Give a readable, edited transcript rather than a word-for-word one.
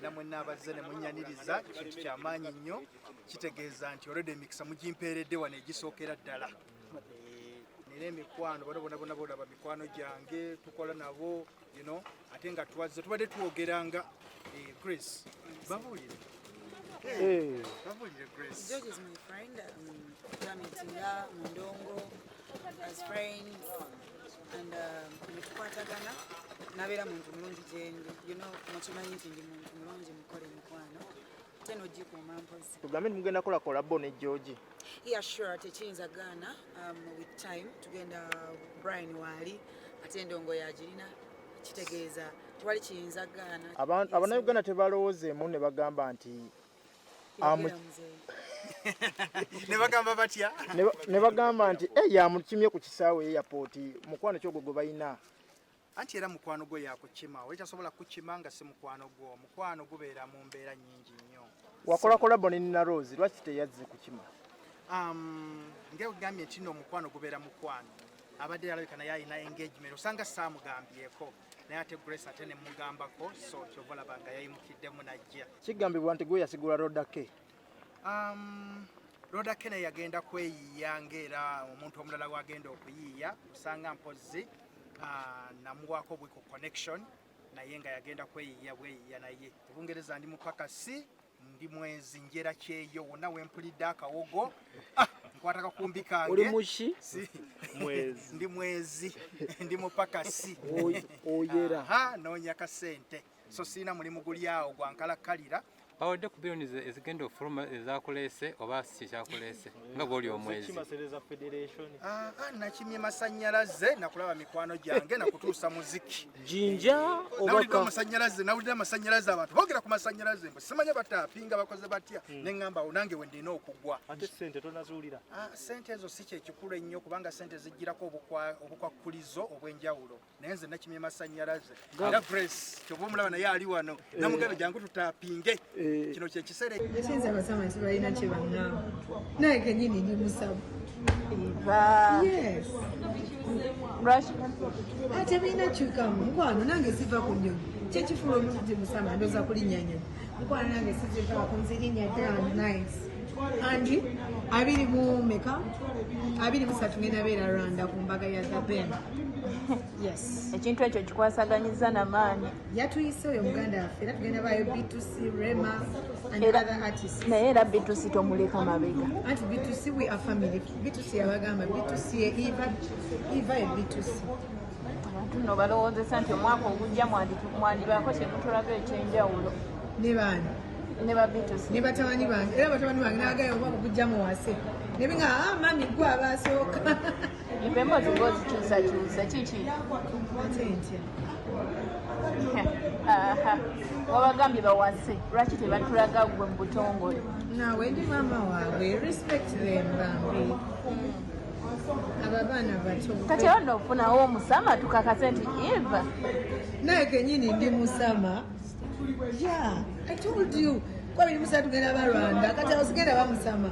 Mwenna mwenna abazze ne munyaniriza, kintu kyamaanyi nnyo. Kitegeeza nti olwedde emikisa mugimpeeredde wano egisookera ddala. Nina emikwano bano bona bona bolaba, mikwano gyange, tukola nabo, ate nga twazze tubadde twogeranga. Grace, babuulire. Babuulire, Grace. George is my friend. Twameetinga mu ndongo as friends and netukwatagana, nabeera muntu mulungi gyendi. Mukimanyi nti ndi muntu mulungi, mukola emikwano ate n'ogikuuma mpozi. Tugambe nti mugenda kola collabo ne George? Yeah, sure, tekiyinza gaana. With time tugenda. Brian waali ate endongo yagirina, kitegeeza tewali kiyinza gaana. Abannayuganda tebalowoozeemu ne bagamba nti Yogera, muzeeyi. Ne bagamba batya? Ne bagamba nti yamukimye ku kisaawe airport, mukwano kyogwo gwe balina. Anti era mukwano gwo yakukima, oli tasobola kukima nga si mukwano gwo. Omukwano gubeera mu mbeera nnyingi nnyo. Wakola collabo ne Nina Rose, lwaki teyazze kukima? Ngegambye nti nno omukwano gubeera mukwano. Abadde alabika naye alina engagement, osanga saamugambyeko, naye ate Grace ate nemugambako, so kyova olaba nga yayimukiddemu najja. Kigambibwa nti gwe yasigula Rodake. Rodake naye yagenda kweyiiya ngaera omuntu omulala wagenda okuyiiya, osanga mpozzi namuwaako bwe ku connection, naye nga yagenda kweyiiya bweyiiya. Naye Obungereza ndi mupakasi, ndi mwezi, njera kyeyo wonna wempulidde akawogo, nkwata kakumbi kange. Oli muki? Mwezi. Ndi mwezi, ndi mupakasi. Oyera. Aha, noonya kasente, so siina mulimu guli awo gwankalakkalira. Bawadde ku biliyoni ezigenda ofuluma ezakuleese oba si kyakuleese nga bw'oli omwezi? Kimasereza Federation. Ah, nakimye masanyalaze, nakulaba mikwano gyange, nakutuusa muziki. Jinja. Nawulidde obaka amasanyalaze, nawulidde amasanyalaze, abantu boogera ku masanyalaze mbu simanya bataapinga bakoze batya, neŋŋamba awo nange we ndina okugwa. Ate sente tonazuulira? Ah, sente ezo si kyekikulu ennyo, kubanga sente zijjirako obukwakulizo obw'enjawulo, naye nze nakimye masanyalaze. Era Grace kyova omulaba naye ali wano, namugabe jangu tutaapinge, kino kyekiseera. Ekiyinza abasama nti balina kye baŋŋamba, naye kenyini ndi musabu. Yes. Lwaki? Ate birina kyukamu, mukwano nange siva ku nnyonyi, kyekifuula omuntu nti musama, ndooza kulinnya nyonyi. Mukwano nange sizivaako, nzirinnya down nice. Andi abiri mu meka, 23, ngenda beera Rwanda ku mbaga ya The Ben, yes. Ekintu ekyo kikwasaganyiza namaanyi. Yatuyise oyo muganda waffe, era tugenda bayo B2C, Rema and other artists. Naye era B2C tomuleka mabega. Anti B2C, we are family. B2C yabagamba B2C ye Eva, Eva ye B2C. Abantu nno balowoozesa nti omwaka ogujja mwandibako kyemutulaga ekyenjawulo. Ne baani? Ne ba B2C. Ne batabani bange, era batabani bange nabagayo omwaka ogujja muwase nebinga, ah, mami gwe abasooka. Emboozi ng'ozikyusakyusa, kiki? Ate ntya? Aha. Wabagambye bawase, lwaki tebatulaga gwe mu butongole? Naawe ndi maama waabwe, respect them bambi, abo abaana bato. Kati awo nno ofunawo omusama tukakase nti Eva. Naye kenyini ndi musama. Yeah, I told you, 23 genda balwanda, kati awo sigenda bamusama.